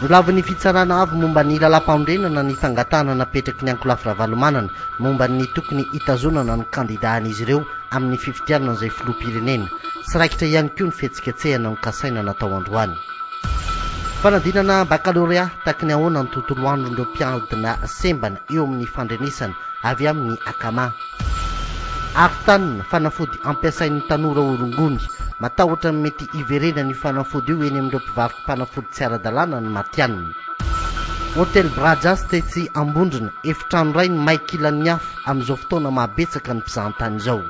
Nolavin'ny Fitsarana Avo momba ny Lalàmpanorenana ny fangatahana napetraky ny ankolafy Ravalomanana momba ny tokony hitazonana ny kandidàn'izy ireo amin'ny fifidianana izay filoham-pirenena. Tsy raikitra ihany koa ny fihetsiketsehana nokasaina natao androany. Fanadinana bakalorea, taky ny ahoana ny tontolo andron'ireo mpiadina sembana eo amin'ny fandrenesana avy amin'ny Akama. Artane, fanafody ampiasain'ny tanora ho rongony. Matahotra ny mety hiverenan'io fanafody io eny amin'ireo mpivaro-panafody tsy ara-dalàna ny matihanina. Hotel Brajas tetsy Ambondrona, efitrano iray no may kilan'ny afo amin'izao fotoana maha-betsaka ny mpizahantany izao.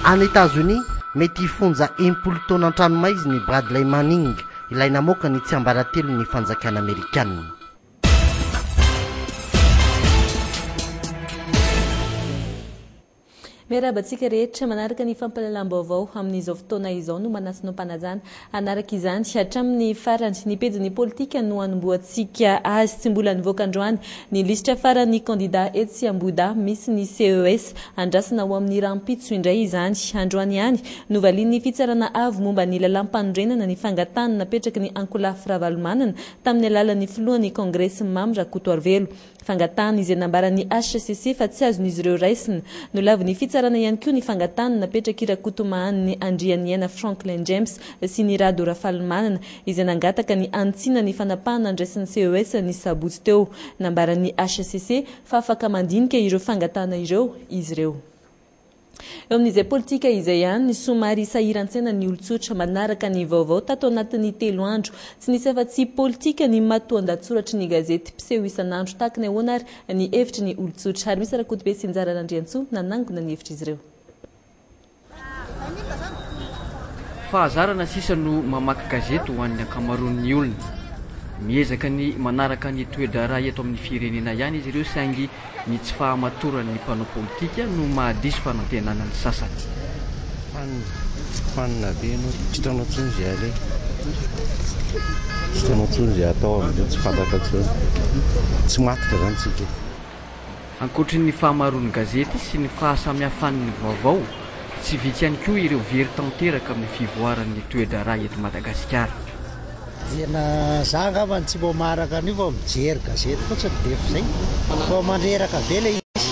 Any Etazonia, mety hifonja 60 taona an-tranomaizina i Bradley Manning, ilay namoaka ny tsiambaratelon'ny fanjakana amerikanina. Miarahaba antsika rehetra manaraka ny fampahalalam-baovao amin'izao fotoana izao no manasina am-panajana hanaraka izany hatramin'ny farany. Ny pejin'ny politika no hanombohantsika azy. Tsy mbola nivoaka androany ny lisitra faran'ny kandida etsy Ambohidahy misy ny CES. Andrasana ho amin'ny rahampitso indray izany. Androany ihany, novalian'ny Fitsarana Avo momba ny lalàmpanorenana ny fangatahana napetraky ny ankolafy Ravalomanana tamin'ny alalan'ny filohan'ny Kongresy Mamy Rakotoarivelo. Fangatahana izay nambaran'ny hcc fa tsy azon'izy ireo raisina. Nolavin'ny fitsarana ihany koa ny fangatahana napetrak'i Rakotomahaniny Andrianiaina Franklin James sy Ny Rado Rafalimanana izay nangataka ny hanitsiana ny fanapahana andraisin'ny CES ny sabotsy teo. Nambaran'ny hcc fa afaka mandinika ireo fangatahana ireo izy ireo. Eo amin'izay politika izay ihany, somary sahiran-tsaina ny olon-tsotra manaraka ny vaovao tato anatin'ny telo andro. Tsy nisy afa-tsy politika ny matoandahatsoratry ny gazety mpiseho isan'andro. Tahaka ny ahoana ary ny hevitry ny olon-tsotra? Harimisa Rakotobe sy Njara Randriantsoa nanangona ny hevitr'izy ireo. Fahazarana sisa no mamaky gazety ho an'ny ankamaroan'ny olona. Miezaka ny manaraka ny toe-draharaha eto amin'ny firenena ihany izy ireo saingy Ny tsy fahamatoran'ny mpanao politika no mahadiso fanantenana ny sasany. Fanina, fanina be ianao, tsy hitanao intsony izay aleha, tsy hitanao intsony izay atao amin'izao, tsy fantatra intsony, tsy matotra izany isika e. Ankoatry ny fahamaroan'ny gazety sy ny fahasamihafan'ny vaovao, tsy vitsy ihany koa ireo very tanteraka amin'ny fivoaran'ny toe-draharaha eto Madagasikara. Tena za angambany tsy mba maharaka an'io fa mijery gazety fotsiny dia efa zay. Fa mandreraka be ilay izy.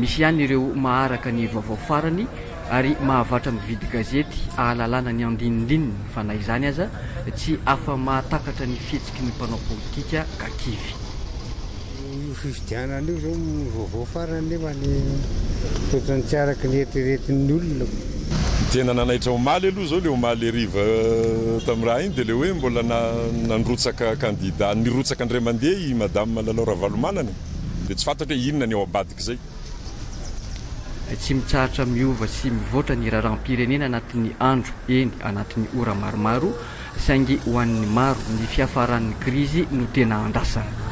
Misy ihany ireo maharaka ny vaovao farany ary mahavatra mividy gazety ahalalana ny andinindininy fa na izany aza tsy afa-mahatakatra ny fihetsiky ny mpanao politika ka kivy. Io fifidianana io zao no vaovao farany nefa ny ohatran'ny tsy araky ny eritreretin'ny olona. Ny tena nanaitra omaly aloha izao, ilay omaly hariva tamin'ny raha iny dia ilay hoe mbola nandrotsaka kandida, nirotsaka indray mandeha i Madame Lalao Ravalomanana e! Dia tsy fantatra hoe inona ny ao ambadik'izay. Tsy mitsahatra miova sy mivoatra ny raharaham-pirenena anatin'ny andro, eny anatin'ny ora maromaro, saingy ho an'ny maro, ny fiafaran'ny krizy no tena andrasana.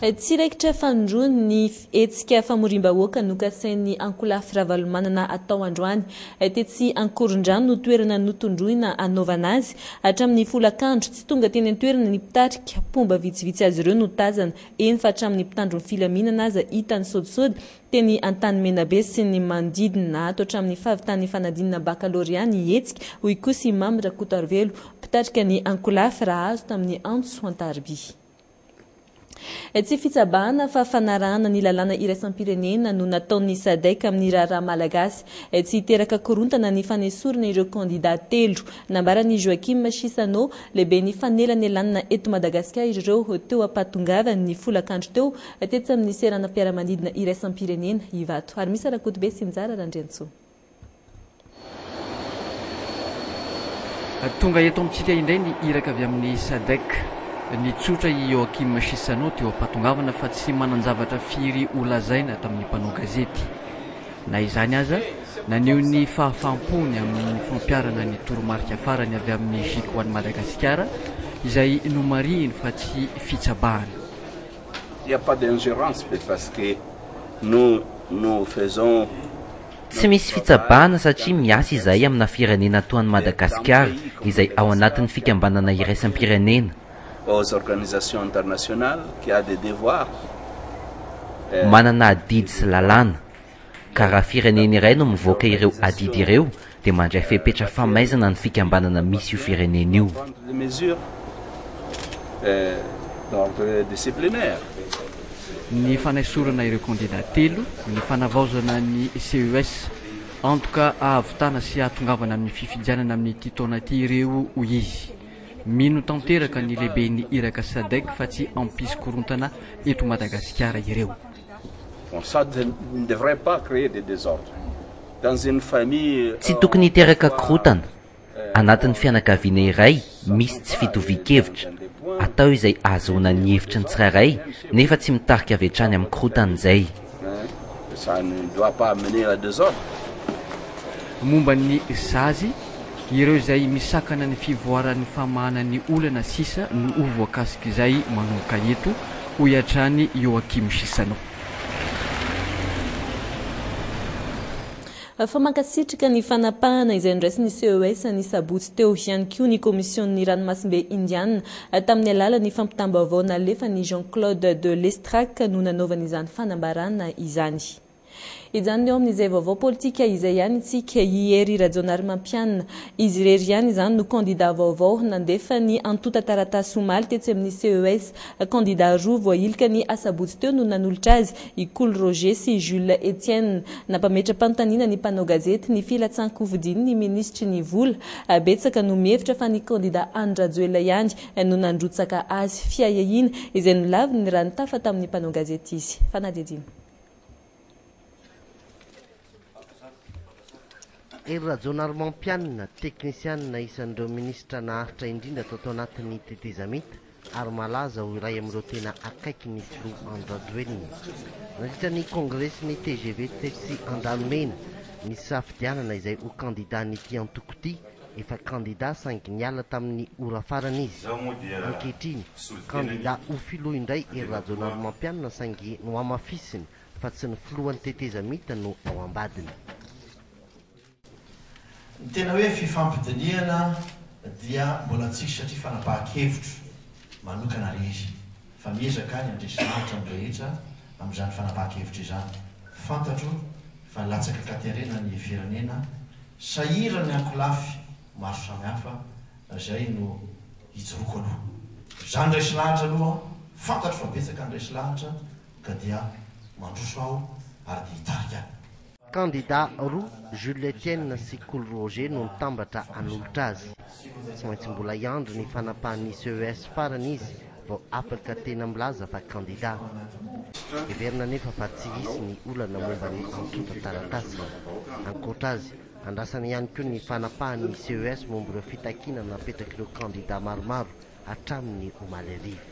Tsy raikitra fanindroany ny hetsika famoriam-bahoaka nokasain'ny ankolafy Ravalomanana atao androany. Tetsy Ankorondrano no toerana notondroina hanaovana azy. Hatramin'ny folakandro, tsy tonga teny an-toerana ny mpitarika, mpomba vitsivitsy azy ireo no tazana, eny fa hatramin'ny mpitandro ny filaminana aza hita nisaodisaody Teny Antanimenabe sy ny manodidina. Ato hatramin'ny fahavitan'ny fanadinana bakalorea ny hetsika, hoy kosa i Mamy Rakotoarivelo, mpitarika ny ankolafy, raha azo tamin'ny antso an-tariby. Tsy fitsabahana fa fanarahana ny lalàna iraisam-pirenena no nataon'ny Sadec amin'ny raharaha malagasy. Tsy hiteraka korontana ny fanesorana ireo kandida telo. Nambaran'i Joaquim Chissano, lehiben'ny fanelanelanana eto Madagasikara ireo teo am-pahatongavany ny folakandro teo tetsy amin'ny seranam-piaramanidina iraisam-pirenena Ivato. Harimisa Rakotobe sy Njara Randriantsoa. Tonga eto amintsika indray ny iraka avy amin'ny Sadec. Nitsotra i Joaquim Chissano teo am-pahatongavana fa tsy manan-javatra firy holazaina tamin'ny mpanao gazety. Na izany aza, naneho ny fahafaham-pony amin'ny fampiharana ny toromarika farany avy amin'ny Gic ho an'i Madagasikara, izay nomarihiny fa tsy fitsabahana. Il n'y a pas d'ingérence parce que nous nous faisons Tsy misy fitsabahana satria miasa izahay amina firenena toa an'i Madagasikara izay ao anatin'ny fikambanana iraisam-pirenena. Aux organisations internationales qui a des devoirs. Manana adidy sy lalàna. Ka raha firenena iray no mivoaka ireo adidy ireo dia mandray fepetra famaizana ny fikambanana misy io firenena io. Ny fanaisorana ireo kandida telo, ny fanavaozana ny CES. Antoka hahavitana sy hahatongavana amin'ny fifidianana amin'ity taona ity ireo, hoy izy. Mino tanteraka ny lehiben'ny iraka Sadec fa tsy hampisy korontana eto Madagasikara ireo. Bon, ça ne devrait pas créer des désordres. Dans une famille. Tsy tokony hiteraka korontana. Anatin'ny fianakaviana iray misy tsy fitovian-kevitra. Atao izay ahazoana ny hevitry ny tsirairay nefa tsy mitarika avy hatrany amin'ny korontana izay. Ça ne doit pas amener à désordre. Momba ny sazy, ireo izay misakana ny fivoaran'ny famahana ny olana sisa no ho voakasik'izay manomboka eto, hoy hatrany Joachim Chissano. Fa mankasitraka ny fanapahana izay noraisin'ny CES ny sabotsy teo ihany koa ny Komisionin'ny Ranomasimbe Indiana tamin'ny alalan'ny fampitam-baovao nalefan'i Jean Claude de l'Estrac no nanaovany izany fanambarana izany. Hijanona eo amin'izay vaovao politika izay ihany isika, i Hery Rajaonarimampianina. Izy irery ihany izany no kandida vaovao nandefa ny antontan-taratasy omaly tetsy amin'ny CES. Kandida roa voahilika ny asabotsy teo no nanolotra azy, i Kolo Roger sy Jules Etienne. Nampametra-panontaniana ny mpanao gazety ny filatsahan-kofidin'ny minisitry ny vola. Betsaka no mihevitra fa ny kandida Andry Rajoelina ihany no nandrotsaka azy. Fiahiahiana izay nolaviny raha nitafa tamin'ny mpanao gazety izy. Fanadihadiana. Hery Rajaonarimampianina, teknisianina isan'ireo minisitra naharitra indrindra tato anatin'ny tetezamita ary malaza ho iray amin'ireo tena akaiky ny filoha Andry Rajoelina. Nandritra ny kongresin'ny tgv tetsy Andranomena, nisafidianana izay ho kandidan'ity antoko ity, efa kandida saingy niala tamin'ny ora farany izy. Ankehitriny, kandida ho filoha indray Hery Rajaonarimampianina saingy nohamafisiny fa tsy ny filohan'ny tetezamita no ao ambadiny. Ny tena hoe fifampidinihana dia mbola tsisy satria fanapahan-kevitro manokana ilay izy fa miezaka ny handresy lahatra ny rehetra amin'izany fanapahan-kevitra izany. Fantatro fa latsaka an-katerena ny firenena, sahirana ny ankolafy maro samihafa, izay no hijoroako aloha. Izaho ny resy lahatra aloha, fantatro fa betsaka ny resy lahatra ka dia mandroso aho ary dia hitarika aho. Kandida roa, Jules Etienne sy Kolo Roger no nitambatra hanolotra azy. Tsy maintsy mbola hiandry ny fanapahan'ny CES farany izy vao afaka tena milaza fa kandida. Heverina anefa fa tsy hisy ny olana momba ny antontan-taratasy. Ankoatra azy, andrasana ihany koa ny fanapahan'ny CES momba ireo fitakiana napetrak'ireo kandida maromaro hatramin'ny omaly hariva.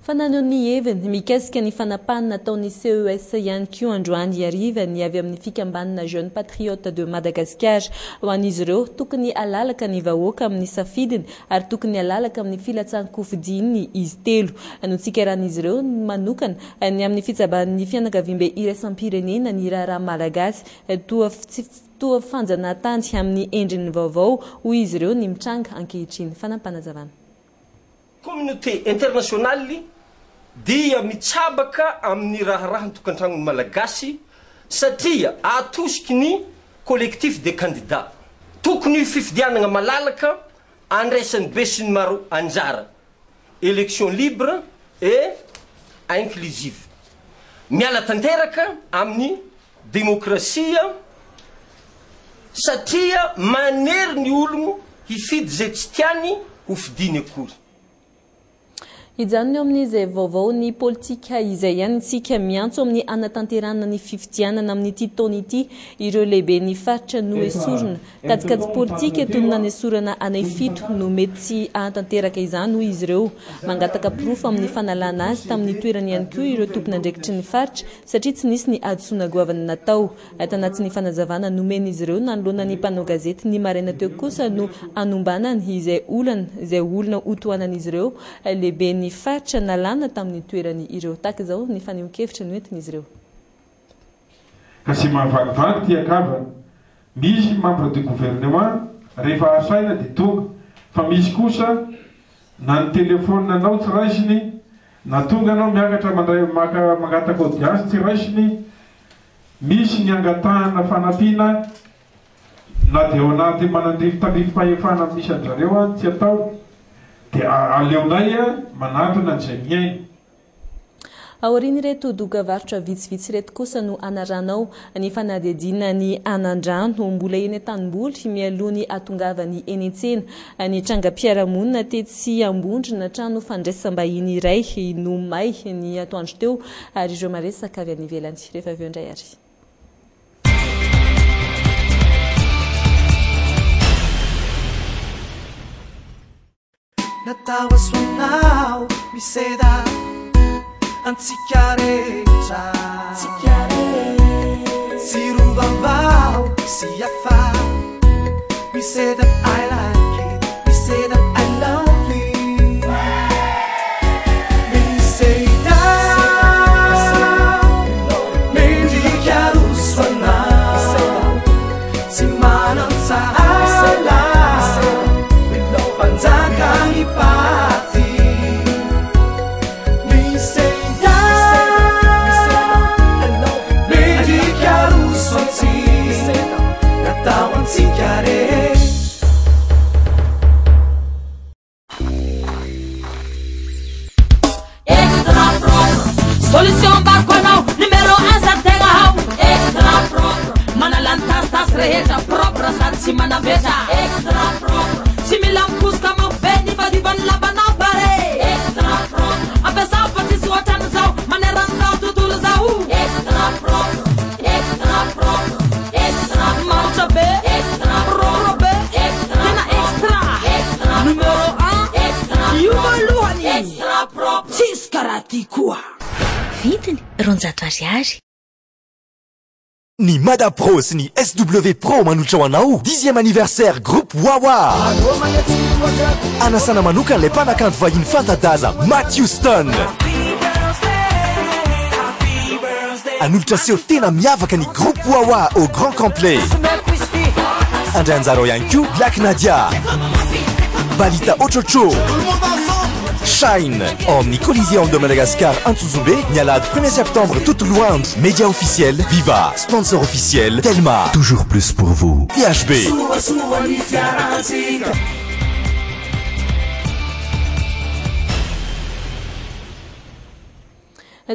Fa naneho ny heviny mikasika ny fanapahana nataon'ny CES ihany koa androany hariva ny avy amin'ny fikambanana Jeunes Patriotes de Madagascar. Ho an'izy ireo, tokony halalaka ny vahoaka amin'ny safidiny ary tokony halalaka amin'ny filatsahan-kofidiny izy telo. Notsikaran'izy ireo manokana ny amin'ny fitsabahan'ny fianakaviambe iraisam-pirenena ny raharaha malagasy toa tsy toa fanjanahantany amin'ny endriny vaovao, hoy izy ireo, ny mitranga ankehitriny. Fanampinazavana. Communauté internationale dia mitsabaka amin'ny raharahan-tokantragnon'ny Malagasy satria atosiky ny collectif des candidats. Tokony ho fifidianagna malalaka andraisan'ny besinimaro anjara, élection libre et inclusive. Miala tanteraka amin'ny demokrasia satria manery ny ologno hifidy izay tsy tiany ho fidiny akory. Hijanona eo amin'izay vaovao ny politika izay ihany isika. Miantso amin'ny hanatanterahana ny fifidianana amin'ity taona ity ireo lehiben'ny faritra noesorina. Kajikajy politika toy ny nanesorana anay fito no mety tsy hahatanteraka izany, hoy izy ireo. Mangataka porofo amin'ny fanalana azy tamin'ny toerany ihany koa ireo tompon'andraikitry ny faritra satria tsy nisy ny hadisoana goavana natao. Tanatin'ny fanazavana nomen'izy ireo nanoloana ny mpanao gazety ny maraina teo kosa no hanombanany izay olana izay olona hotohanan'izy ireo lehiben'ny faritra nalana tamin'ny toerany ireo. Tahaka izao ny fanehoan-kevitra noentin'izy ireo. Ka ze mahavakivaky ty akavana. Misy membre du gouvernement rehefa asaina dia tonga fa misy kosa na ny telephone anao tsy raisiny na tonga anao miakatra mandray maka mangataka audience tsy raisiny. Misy ny angatahana fanampiana na dia ao anaty manandrify tandrifim-pahefana misy an-dRareo any tsy atao dia aleonay manatona an'izay mihaino. Aorian'ireto dokavarotra vitsivitsy ireto kosa no hanaranao ny fanadihadiana ny anandrano mbola eny an-tanimboly mialoha ny hahatongavany eny an-tsena. Ny trangam-piarahamonina tetsy Ambondrona, trano fandraisam-bahiny iray no may ny atoandro teo ary ireo maresaka avy any ivelany. Rehefa avy eo indray ary. Natao hasoanao miseda antsika rehetra Tsiro vaovao sy hafa We say that I like it We say that I love it Miseda Mendrika roso anao Tsy manan-tsahala Mpanjaka ny paty Miseda Mendrika roso antsika Natao antsika rehetra Extra propre Solution mbako anao Numéro 1 za tegna hao Extra propre Manala ny tasitasy rehetra Propre sady tsy manambetra Extra propre Tsy mila mikosoka mafy be Ny fadiovan'ny lambanao pare Extra propre Ampiasao fa tsisy ohatran'izao Maneran'izao tontolo izao Extra propre Extra propre Extra Manitra be Extra Propre be Extra Tena extra Extra Numéro 1 Extra Io voalohany Extra propre Tsisy karaha ty koa. Vidiny, 200 ariary. Ny Mada Pro sy ny SW Pro manolotra ho anao dixième anniversaire groupe Wawa. Anasana manokana ilay mpanakanto vahiny fanta-daza Matt Houston. Hanolotra seho tena miavaka ny groupe Wawa au grand complet. Handray anjara ao ihany koa Black Nadia, Balita Ochocho, Shine ao amin'ny Coliseum de Madagascar Antsonjombe ny alahady premier septembre tontolo andro. Média officiel Viva, sponsor officiel Telma. Toujours plus pour vous. THB. Soasoa ny fiarantsika.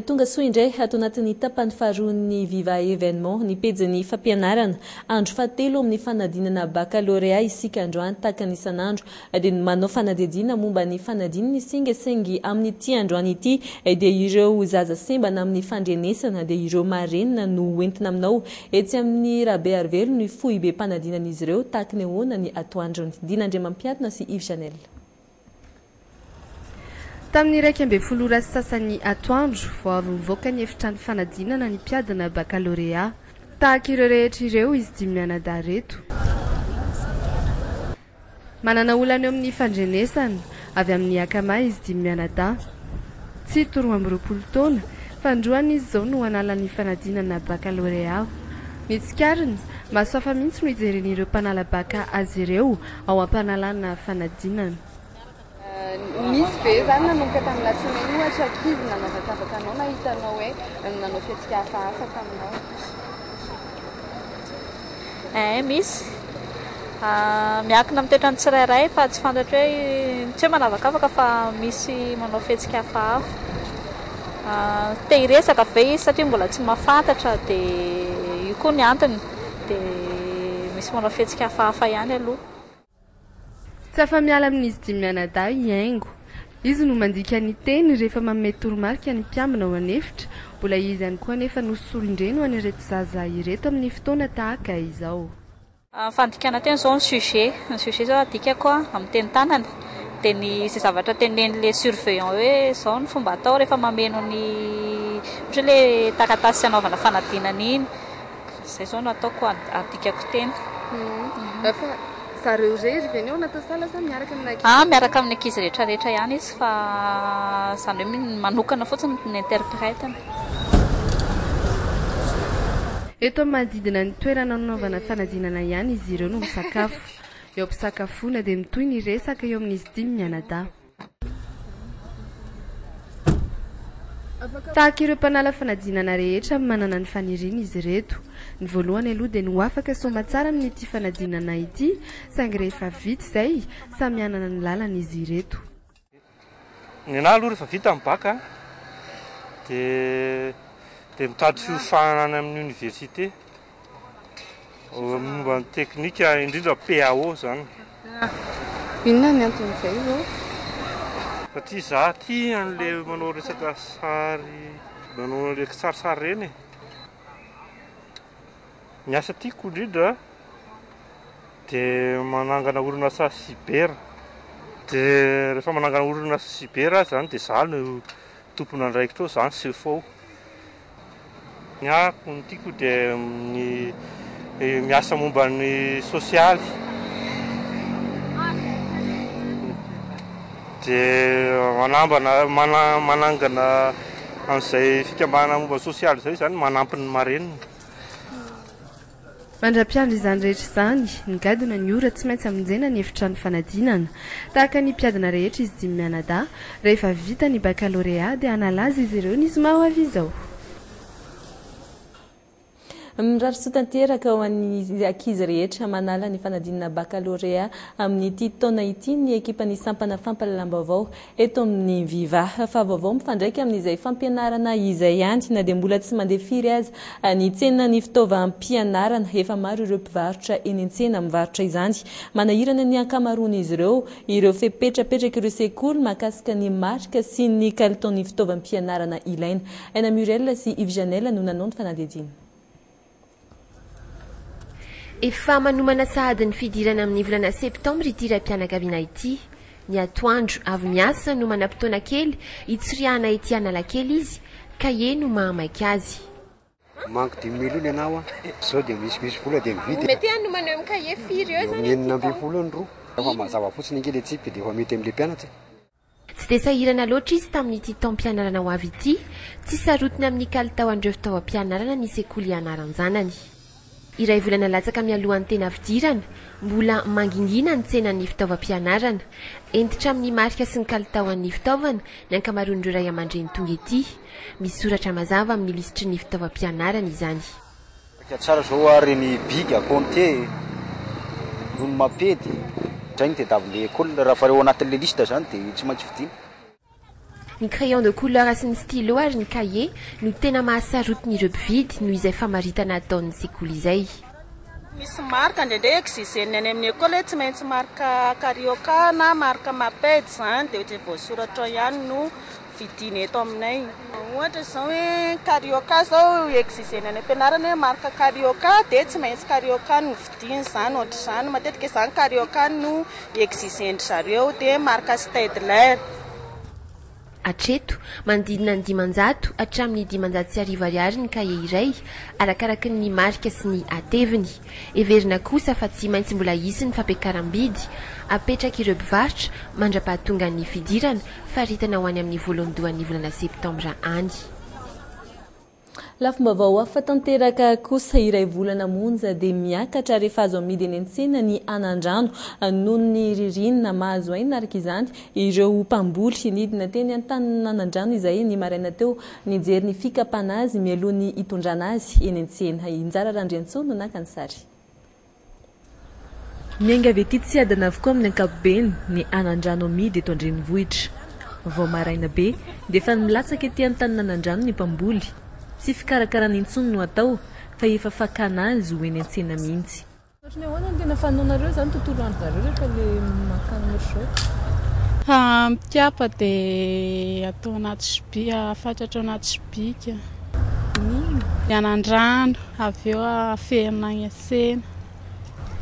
Tonga soa indray ato anatin'ny tapany faharoan'ny Viva Evenement ny pejin'ny fampianarana. Andro fahatelo amin'ny fanadinana bakalorea isika androany tahaka ny isan'andro dia manao fanadihadiana momba ny fanadinana isinga saingy amin'ity androany ity dia ireo zaza sembana amin'ny fandrenesana dia ireo marenina no hoentina aminao etsy amin'ny Rabearivelo ny foibem-panadinan'izy ireo tahaka ny ahoana ny atoandrony. Dina Andriamampiantina sy Yves Janel. Tamin'ny 11 ora sy sasany atoandro, vao avy nivoaka ny efitrano fanadinana ny mpiadina bakalorea. Tahaka ireo rehetra ireo izy dimy mianadahy ireto. Manana olana eo amin'ny fandrenesana, avy amin'ny Akama izy dimy mianadahy. Tsito, 22 taona, fanindroany izy izao no hanala ny fanadinana bakalorea. Ny tsikariny, maso hafa mihitsy no ijeren'ireo mpanala baka azy ireo ao am-panalana fanadinana. Nisy ve izany nanomboka tamin'ny alatsinainy ohatra ankizy nanavakavaka anao na hitanao hoe nanao fihetsika hafahafa taminao? Ein, misy. Miankina amin'ny toetran'ny tsirairay fa tsy fantatro hoe, tsy hoe manavakavaka fa misy manao fihetsika hafahafa. Te hiresaka ve izy satria mbola tsy mahafantatra dia io koa ny antony. Dia misy manao fihetsika hafahafa ihany aloha. Tsy afa-miala amin'izy dimy mianadahy i Haingo. Izy no mandika ny teny rehefa manome toromarika ny mpiambina ao an'efitra. Mbola izy ihany koa anefa no solon-dreny ho an'ireto zaza ireto amin'ny fotoana tahaka izao. Ny fandikana teny izao ny sujet, ny sujet izao adikako amin'ny teny tanana dia ny izay zavatra tenenin'ilay surveillant hoe izao ny fomba atao rehefa mameno ny ohatra hoe ilay taratasy hanaovana fanadinana iny. Izay izao no ataoko adikako teny. Fa zareo irery ve ny ao anatin'ny salle sa miaraka amina ankizy? Ah, miaraka amin'ny ankizy rehetra rehetra ihany izy fa izany hoe manokana fotsiny ny interprète-ny. Eto amin'ny manodidina ny toerana nanaovana fanadinana ihany izy ireo no misakafo. Eo am-pisakafoana dia mitohy ny resaka eo amin'izy dimy mianadahy. Tahaka ireo mpanala fanadinana rehetra manana ny faniriany izy ireto. Ny voalohany aloha dia ny ho afaka soamatsara amin'ity fanadinana ity, saingy rehefa vita izay, samy hanana ny lalany izy ireto. Ny anahy aloha rehefa vita ny bac dia dia mitady fiofanana any amin'ny université momba ny teknika indrindra PAO zany. Inona ny anton'izay izao? Satria za tia an'le manao resaka sary, manao an'le kisarisary ireny e. Ny asa tiako indrindra dia manangana orinasa cyber. Dia rehefa manangana orinasa cyber aho izany dia izaho no tompon'andraikitra ao, izaho no sefo ao. Ny ahako ny tiako dia ny miasa momba ny sosialy. Dia manambana manangana an'izay fikambanana momba ny sosialy izay izany manampy ny marenina. Mandra-piandry izany rehetra izany, nigadona ny ora tsy maintsy hamonjena ny efitrano fanadinana. Tahaka ny mpiadina rehetra izy dimy mianadahy, rehefa vita ny bakalorea dia hanalaza izy ireo ny zoma ho avy izao. Mirary soa tanteraka ho an'ny ankizy rehetra manala ny fanadinana bakalorea amin'ity taona ity ny ekipan'ny sampana fampahalalam-baovao eto amin'ny Viva. Fa vaovao mifandraika amin'izay fampianarana izay ihany, na dia mbola tsy mandeha firy aza ny tsenan'ny fitaovam-pianarana, efa maro ireo mpivarotra eny an-tsena mivarotra izany. Manahirana ny ankamaroan'izy ireo ireo fepetra apetrak'ireo sekoly mahakasika ny marika sy ny kalitaon'ny fitaovam-pianarana ilaina. Aina Muriel sy Yves Janel no nanao ny fanadihadiana. Efa manomana sahady ny fidirana amin'ny volana septambra ity raim-pianakaviana ity. Ny atoandro, avy miasa no manam-potoana kely hitsoriahana ety Analakely izy, kahie no mahamaika azy. Manque dimy millions ny anah hoa, zao dia misimisy vola dia mividy e. Mety hanomana eo amin'ny kahie firy eo izany Eo amin'ny 16 eo ny roa. Efa mazava fotsiny ange le tsipika dia efa mety amin'le mpianatra e. Tsy dia sahirana loatra izy tamin'ity taom-pianarana ho avy ity. Tsy sarotiny amin'ny kalitaon'ireo fitaovam-pianarana ny sekoly ianaran-janany. Iray volana latsaka mialohan'ny tena fidirana, mbola mangingina ny tsenan'ny fitaovam-pianarana. Hentitra amin'ny marika sy ny kalitaon'ny fitaovana ny ankamaroan'ireo ray aman-dreny tonga ety. Misoratra mazava amin'ny lisitry ny fitaovam-pianarana izany. Marika tsara zao hoa reny big, compte, rony mapedy, zay no tediavin'le école, raha fa ao anatin'le liste zany de tsy maintsy vidiana. Ny crayon de couleur sy ny stylo ary ny cahier no tena mahasarotiny ireo mpividy noho izay famaritana ataon'ny sekoly izay. Misy marika indraindray exiger-ny any amin'ny école hoe tsy maintsy marika carioca na marika maped izany dia izay voasoratra ao ihany no vidiana eto aminay. Ohatra izao hoe carioca izao exiger-ny any am-pianarana hoe marque carioca dia tsy maintsy carioca no vidiana izany ohatr'izany. Matetika izany carioca no exiger-ndry zareo dia marque Staedtler. Hatreto, manodidina ny 500 hatramin'ny 1500 ariary ny kahie iray, arakaraky ny marika sy ny hateviny. Heverina kosa fa tsy maintsy mbola hisy ny fampiakaram-bidy apetrak'ireo mpivarotra mandra-pahatongan'ny fidirana, faritana ho any amin'ny voalohandohan'ny volana septambra any. Lafim-baovao hafa tanteraka kosa, iray volana monja dia miakatra rehefa azo amidy eny an-tsena ny anandrano noho ny ririnina. Mahazo aina araka izany ireo mpamboly. Nidina teny Antaninanandrano izahay ny maraina teo nijery ny fikapana azy mialoha ny hitondrana azy eny an-tsena. I Njara Randriantsoa no naka ny sary. Miainga avy ety Tsiadana avokoa amin'ny ankapobeny ny anandrano amidy eto an-drenivohitra. Vao maraina be dia efa milatsaka ety Antaninanandrano ny mpamboly. Tsy fikarakarana intsony no atao fa efa fakana azy ho eny an-tsena mihitsy. Ohatry ny ahoana no tena fanaonareo izany tontolo andronareo rehefa le mankany ohatr'izao? Mikapa dia atao anaty sobika, afatratra ao anaty sobika. Ny anandrano, avy eo averina any an-tsena.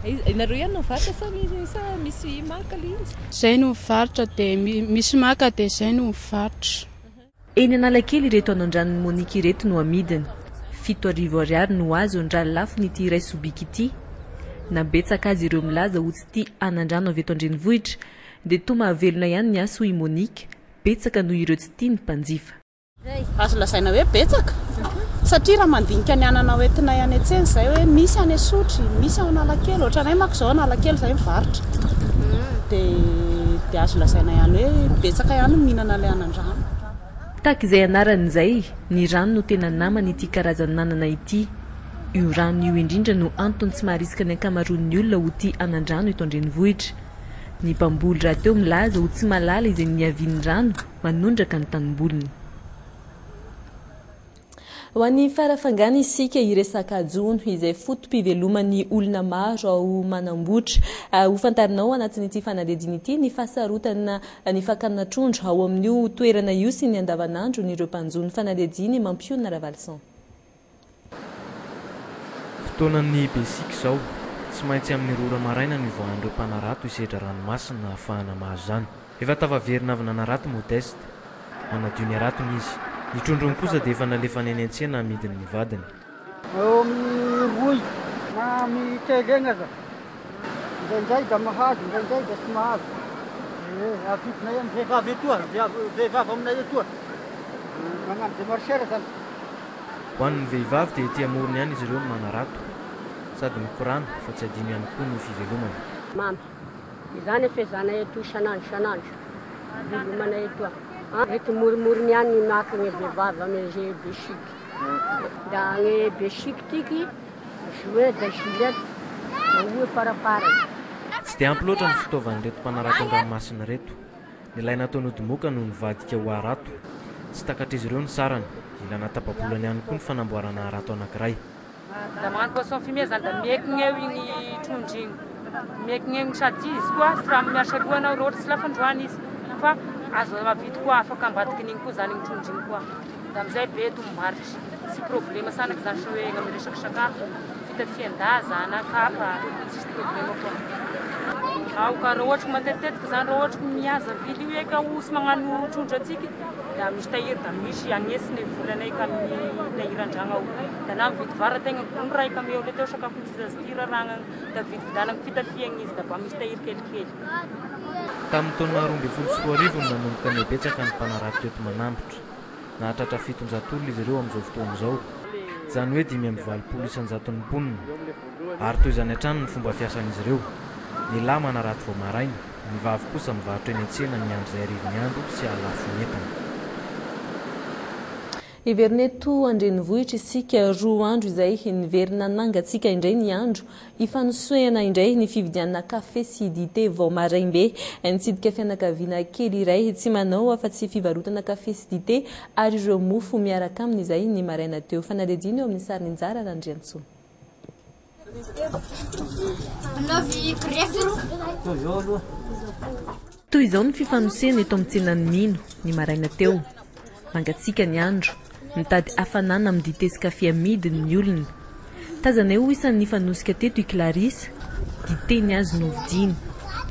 Ianareo ihany no mivarotra sa misy sa misy maka ilay izy? Izay no mivarotra dia misy maka dia izay no mivarotra. Eny Analakely ireto anandranon'i Monique ireto no amidiny. 7000 ariary no azony raha lafon'ity iray sobika ity. Na betsaka aza ireo milaza ho tsy tia anandrano avy eto an-drenivohitra dia toa mahavelona ihany ny asa hoy i Monique, betsaka noho ireo tsy tia ny mpanjifa. Azo lazaina hoe betsaka satria raha mandinika ny anana hoentinay any an-tsena izay hoe misy any Isotry, misy ao Analakely, ohatranay manko izao Analakely izay mivarotra dia dia azo lazaina ihany hoe betsaka ihany ny mihinana ilay anandrano. Tahaka izay anarany izay, ny rano no tena naman'ity karazan'anana ity. Io rano io indrindra no antony tsy maharisika ny ankamaroan'ny olona ho tia anan-drano eto an-drenivohitra. Ny mpamboly rahateo milaza ho tsy mahalala izay niavian'ny rano manondraka ny tanimboliny. Ho an'i Farafangana isika hiresaka jono izay foto-piveloman'ny olona maro ao Manambotra. Ho fantarinao anatin'ity fanadihadiana ity ny fahasarotana ny fakana trondro ao amin'io toerana io sy ny andavanandron'ireo mpanjono. Fanadihadiana Mampionona Ravalison. Fotoanan'ny besiky izao. Tsy maintsy amin'ny roa ora maraina no ivoahan'ireo mpanarato hisedra ranomasina ahafahana mahazo izany. Efa tafaverina avy nanarato Modeste. Manadio ny haratony izy. Ny trondrony kosa dia efa nalefany any an-tsena hamidiny ny vadiny. Eo amin'ny roy na amin'ny telo eny aza. Indraindray da mahazo, indraindray da tsy mahazo. Eh, avidinay amin'ny vehivavy etoa, vehivavy aminay etoa. Magnano démarcheur zany. Ho an'ny vehivavy dia ety amorony ihany izy ireo no manarato. Sady mikorana fa tsy adino ihany koa ny fivelomana. Mamy. Izany efa ezanay etoa isan'andro isan'andro. Velomanay etoa. Eto morimoriny ihany ny maka ny vehivavy amy ze besiky. Da ny besiky tiky juin da juillet da oa faraparany. Tsy dia ampy loatra ny fitaovan'ireto mpanarato an-dranomasina ireto. Ny lay nataony odimoka no nivadika ho harato. Tsy takatr'izy ireo ny sarany. Ilana tapa-bolana ihany koa ny fanamboarana harato anankiray. Da magnano poisson fumé zany da miekigna eo igny trondro igny, miekigna eo sady izy koa tsy raha miasa loha anao raha ohatra tsy lafo androany izy fa azo avidy koa afaka ambadikin'igny koa zany igny trondro igny koa da amizay be tombom-barotra tsy problema sanaky zany sa hoe amy resaky sakafo, fitafian-daza na kapa tsisy problema koa. Ao ka raha ohatra matetitetika zany raha ohatra mihaza vily io eka osy magnano trondro atsika da misy tahiry da misy agnesiny volanay ka amin'ny tahiry andragno ao. Da na mividy vary ategna gony raiky amy eo le teo sakafo tsy azo ty raragna da vidividianagna fitafiagna izy da mba misy tahiry kelikely. Tamin'ny taona 2012 no nanomboka nihabetsaka ny mpanarato teto Manambotra. Nahatratra 700 olona izy ireo amin'izao fotoana izao, izany hoe 85 isan-jaton'ny mponina. Ary toy izany hatrany ny fomba fiasan'izy ireo. Ny lahy manarato vao maraina, ny vavy kosa mivarotra eny an-tsena miandry izay harivin'ny andro sy hahalafo ny entana. Hiverina eto an-drenivohitra isika, roa andro izay niverina nangatsiaka indray ny andro, hifanosehana indray ny fividianana kafe sy dite vao maraim-be. Nitsidika fianakaviana kely iray tsy manao afa-tsy fivarotana kafe sy dite ary ireo mofo miaraka aminy izay ny maraina teo. Fanadihadiana eo amin'ny sarin'i Njara Randriantsoa. Toy izao ny fifanosehana eto amin'ny tsenan'i Mino, ny maraina teo. Mangatsiaka ny andro. Mitady hafanana amin'ny dite sy kafe amidiny ny olona. Tazanay ho isan'ny nifanosika teto i Clarisse. Dite ny azy no vidiany.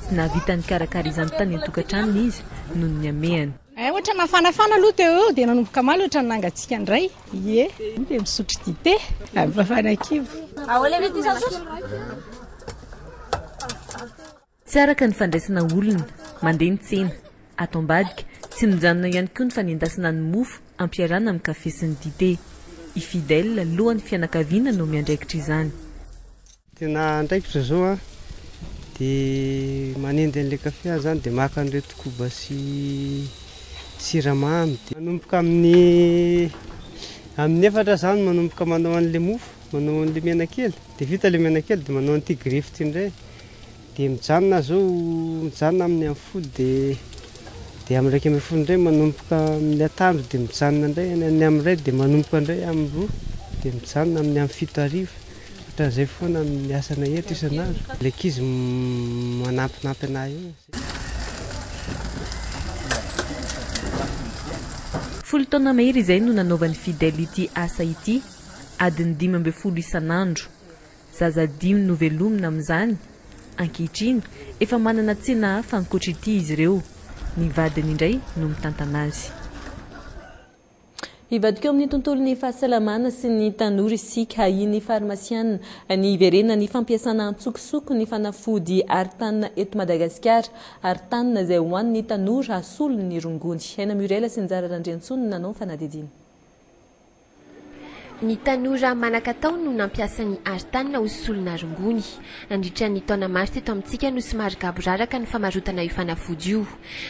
Tsy nahavita nikarakara izany tany an-tokantranony izy noho ny hamehana. Hay ohatra nafanafana aloha teo eo dia nanomboka omaly ohatra ny nangatsiaka indray. Ie, dia misotro dite amin'ny kibo. Tsy araka ny fandraisana olona, mandeha ny tsena. Ato ambadika, tsy mijanona ihany koa ny fanendasana ny mofo ampiarahana amin'ny kafe sy ny dite. I Fidèle, lohan'ny fianakaviana no miandraikitra izany. Tena andraikitra zao an, de manendy an'le kafe aho zany de maka an'ireto koba sy siramamy de manomboka amin'ny amin'ny efatra zany manomboka manao an'le mofo, manao an'le menakely, de vita le menakely de manao an'ity grefy ity indray, de mijanona aho zao mijanona amin'ny amin'ny folo de de amin'ny 11 indray manomboka amin'ny atoandro de mijanona indray any amin'ny amin'ny iray de manomboka indray amin'ny roa de mijanona amin'ny amin'ny fito hariva. Ohatran'izay foana ny asanay eto isan'andro. Ilay ankizy manampinampy anay eo. Folo taona mahery izay no nanaovan'i Fidèle ity asa ity, adiny 15 isan'andro. Zaza dimy no velomina amin'izany. Ankehitriny, efa manana tsena hafa ankoatra ity izy ireo. Ny vadiny indray no mitantana azy. Hivadika eo amin'ny tontolon'ny fahasalamana sy ny tanora isika. Ahian'ny farmasiana ny hiverenan'ny fampiasana antsokosoko ny fanafody Artane eto Madagasikara. Artane izay ho an'ny tanora hasolo ny rongony. Aina Muriel sy Njara Randriantsoa no nanao ny fanadihadiana. Ny tanora manan-katao no nampiasa ny arintany ho solona rongony. Nandritra ny taona maro teto amintsika no somary gaboraraka ny famarotana io fanafody io.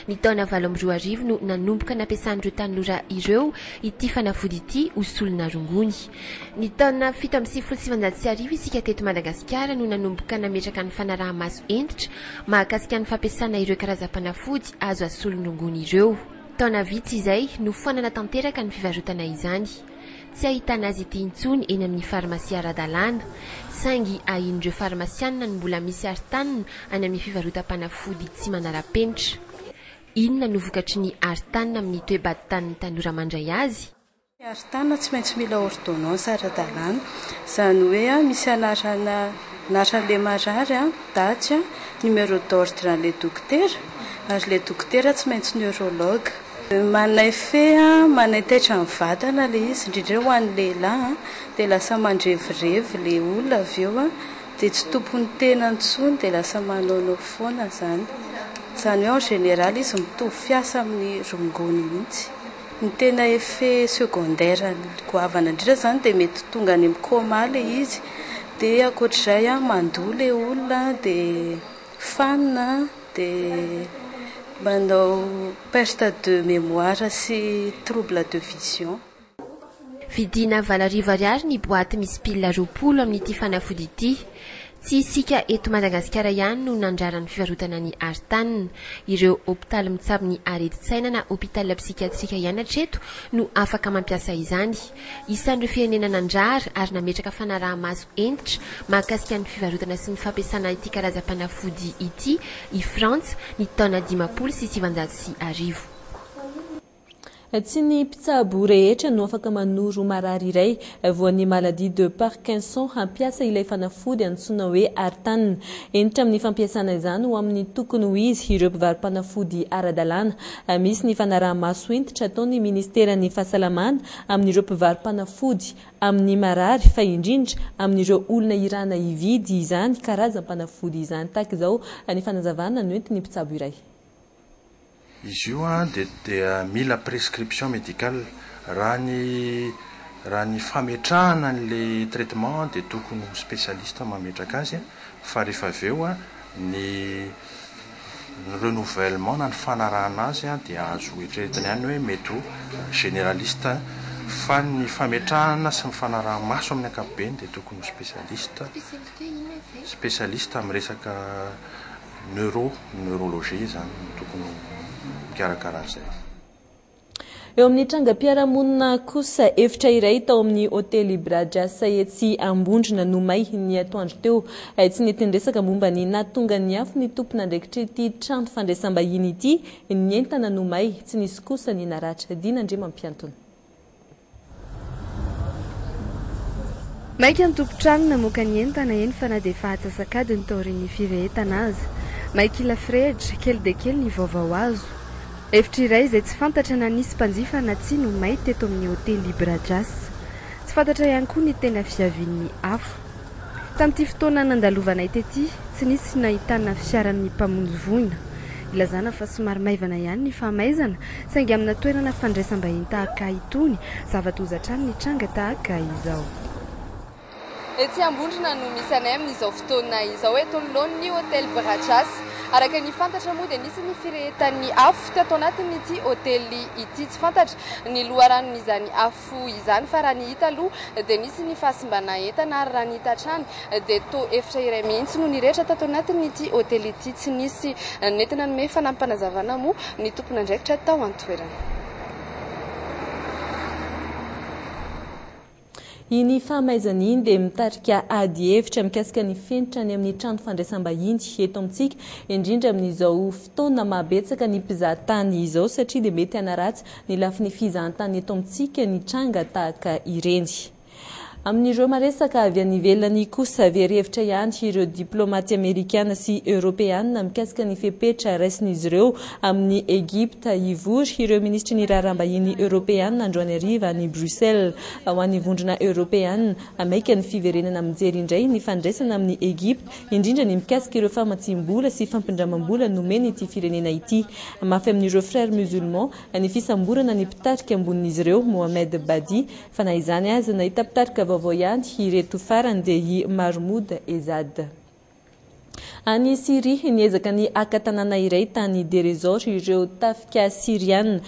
Ny taona 2008 no nanomboka nampiasan'ireo tanora ireo ity fanafody ity ho solona rongony. Ny taona 1997 isika teto Madagasikara no nanomboka nametraka ny fanaraha-maso hentitra mahakasika ny fampiasana ireo karazam-panafody azo asolo-rongony ireo. Taona vitsy izay, nofoanana tanteraka ny fivarotana izany. Tsy ahitana azy ity intsony eny amin'ny farmasia ara-dalàna. Saingy ahian'ireo farmasianina ny mbola misy artanina any amin'ny fivarotam-panafody tsy manara-penitra. Inona no vokatry ny artanina amin'ny toe-batatan'ny tanora mandray azy? Ny artanina tsy maintsy mila ordonnance ara-dalàna. Izany hoe misy anarana, anaran'ilay marary, daty, numéro d'ordre an'ilay dokotera, ary ilay dokotera tsy maintsy neurologue. Manana effet manaitaitra ny vatana ilay izy, indrindra ho an'ny lehilahy, dia lasa mandrevirevy ilay olona avy eo, dia tsy tompon'ny tena intsony, dia lasa manaonao foana izany. Izany hoe en général izy mitovy fiasa amin'ny rongony mihitsy. Ny tena effet secondaire goavana indrindra izany dia mety tonga any amin'ny coma ilay izy, dia ankoatr'izay mandoa ilay olona dia fanina dia manao perte de mémoire sy trouble de vision. Vidiana 8000 ariary ny boaty misy pile 20 amin'ity fanafody ity. Tsy isika eto Madagasikara ihany no nandrara ny fivarotana ny artane. Ireo hopitaly mitsabo ny aretin-tsaina na hôpital psychiatrique ihany hatreto no afaka mampiasa izany. Isan'ireo firenena nandrara ary nametraka fanaraha-maso hentitra mahakasika ny fivarotana sy ny fampiasana ity karazam-panafody ity i Frantsa ny taona 1950. Tsy ny mpitsabo rehetra no afaka manoro marary iray voan'ny maladie de Parkinson hampiasa ilay fanafody antsoina hoe Artane. Hentitra amin'ny fampiasana izany ho amin'ny tokony ho izy ireo mpivaro-panafody ara-dalàna. Misy ny fanaraha-maso hentitra ataon'ny ministeran'ny fahasalamana amin'ireo mpivaro-panafody amin'ny marary fa indrindra amin'ireo olona irana hividy izany karazam-panafody izany. Tahaka izao ny fanazavana noentin'ny mpitsabo iray. Izy io dia dia mila prescription médicale. Raha ny raha ny fametrahana an'ilay traitement dia tokony ho spécialiste mametraka azy fa rehefa avy eo ny ny renouvellement na ny fanarahana azy dia azo eritreretina ihany hoe mety ho généraliste fa ny fametrahana sy ny fanaraha-maso amin'ny ankapobeny dia tokony ho spécialiste spécialiste amin'ny resaka Neuro, neurologie izany no tokony ho mikarakara an'izay. Eo amin'ny trangam-piarahamonina kosa, efitra iray tao amin'ny hotely Brajas etsy Ambondrona no may ny atoandro teo. Tsy nety niresaka momba ny nahatonga ny afo ny tompon'andraikitr'ity trano fandraisam-bahiny ity. Ny entana no may, tsy nisy kosa ny naratra. Dina Andriamampiantona. Maika ny tompon-trano namoaka ny entana, eny fa na dia efa atsasak'adiny taorian'ny firehetana aza. May kila firehitra, kely dia kely ny vaovao azo. Efitra iray izay tsy fantatra na nisy mpanjifa na tsia no may teto amin'ny hotely Brajas. Tsy fantatra ihany koa ny tena fiavian'ny afo. Tamin'ity fotoana nandalovanay tety, tsy nisy nahitana fiaran'ny mpamonjy voina. Ilazana fa somary maivana ihany ny fahamaizana, saingy amina toerana fandraisam-bahiny tahaka itony, zava-doza hatrany ny tranga tahaka izao. Etsy Ambondrona no misy anay amin'izao fotoana izao, eto anoloan'ny Hotel Brajas. Araka ny fantatra moa dia nisy ny firehetan'ny afo tato anatin'ity hotely ity. Tsy fantatra ny loharanon'izany afo izany fa raha ny hita aloha dia nisy ny fahasimbana entana ary raha ny hita hatrany dia toa efitra iray mihitsy no nirehitra tato anatin'ity hotely ity. Tsy nisy nentina nanome fanampim-panazavana moa ny tompon'andraikitra tao an-toerana. Iny fahamaizana iny dia mitarika ady hevitra mikasika ny fenitra any amin'ny trano fandraisam-bahiny eto amintsika, indrindra amin'izao fotoana mahabetsaka ny mpizahatany izao satria dia mety hanaratsy ny lafiny fizahantany eto amintsika ny tranga tahaka ireny. Amin'ireo maresaka avy any ivelany kosa, very hevitra ihany ireo diplaomaty amerikana sy eoropeana mikasika ny fepetra raisin'izy ireo amin'i Egypta. Hivory ireo minisitry ny raharaham-bahiny eoropeana androany hariva any Bruxelles. Ho an'ny vondrona eoropeana, maika ny fiverenana mijery indray ny fandraisana amin'i Egypta, indrindra ny mikasika ireo famatsiam-bola sy fampindramam-bola nomena ity firenena ity. Mafy amin'ireo Frères musulmans ny fisamborana ny mpitarika ambonin'izy ireo, Mohamed Badi, Fa na izany aza, nahita mpitarika vaovao ihany ireto farany dia i Mahmoud Ezzad. Any Syria, niezaka ny haka tanàna iray tany Deir ez-Zor ireo tafika Syriana,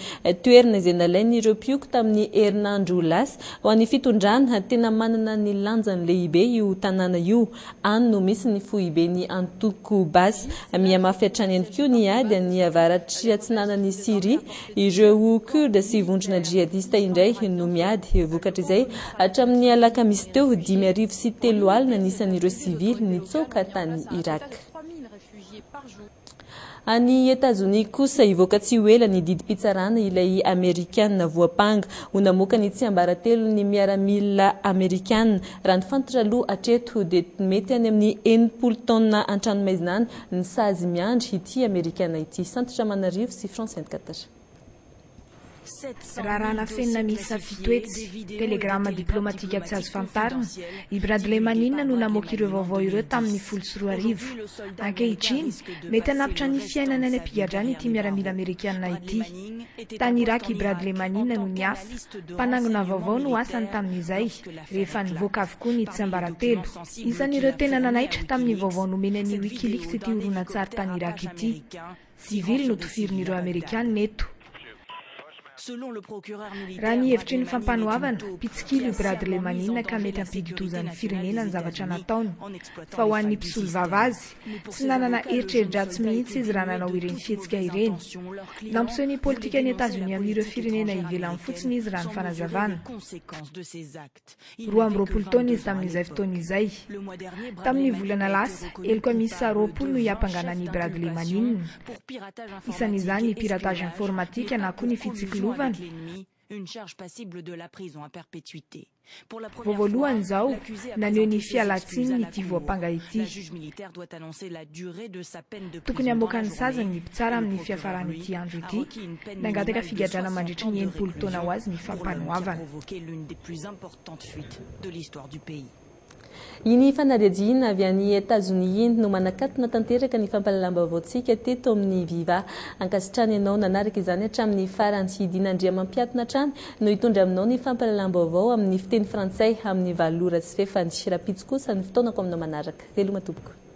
toerana izay nalain'ireo mpioko tamin'ny herinandro lasa. Ho an'ny fitondrana, tena manana ny lanjany lehibe io tanàna io. Any no misy ny foiben'ny antoko Baas. Mihamafy hatrany ihany koa ny ady any avaratry atsinanan'i Syria. Ireo Kurde sy vondrona jihadista indray no miady. Vokatr'izay, hatramin'ny alakamisy teo, 350 ny isan'ireo sivily nitsoaka tany Irak. Any Etazonia kosa, hivoaka tsy ho ela ny didim-pitsarana ilay Amerikana voampanga ho namoaka ny tsiambaratelon'ny miaramila Amerikana. Raha ny fantatra aloha hatreto dia mety any amin'ny 60 taona an-tranomaizina any ny sazy miandry ity Amerikana ity. Santatra Manarivo sy France 24. Raharaha nafenina miisa 700, telegrama diplaomatika tsy azo fantarina, i Bradley Manning no namoaka ireo vaovao ireo tamin'ny 2010. Ankehitriny, mety hanapitra ny fiainany any am-pigadrana ity miaramila amerikana ity. Tany Irak i Bradley Manning no niasa, mpanangona vaovao no asany tamin'izay, rehefa nivoaka avokoa ny tsiambaratelo. Isan'ireo tena nanaitra tamin'ny vaovao nomeny an'i Wikileaks ity horonantsary tany Irak ity. Sivily no tofirin'ireo Amerikanina eto. Raha ny hevitry ny fampanoavana, mpitsikilo i Bradley Manning ka mety hampidi-doza ny firenena ny zavatra nataony. Fa ho an'ny mpisolovava azy, tsy nanana eritreri-dratsy mihitsy izy raha nanao ireny fihetsika ireny. Nampiseho ny politikan'i Etazonia amin'ireo firenena ivelany fotsiny izy raha ny fanazavana. 22 taona izy tamin'izay fotoana izay. Tamin'ny volana lasa, heloka miisa 20 no hiampangana an'i Bradley Manning. Isan'izany ny piratage informatique na koa ny fitsikilovana. Vao voalohany izao, naneho ny fialan-tsininy ity voampanga ity. Tokony hamoaka ny saziny ny mpitsara amin'ny fiafaran'ity andro ity. Nangataka figadrana mandritry ny 60 taona ho azy ny fampanoavana. Iny fanadihadiana avy any Etazonia iny no manakatona tanteraka ny fampahalalam-baovaontsika teto amin'ny Viva. Ankasitrahana ianao nanaraka izany hatramin'ny farany. I Dina Andriamampiatona hatrany no hitondra aminao ny fampahalalam-baovao amin'ny fiteny frantsay amin'ny 8 ora sy fefany. Rahampitso kosa ny fotoanako aminao manaraka. Veloma tompoko.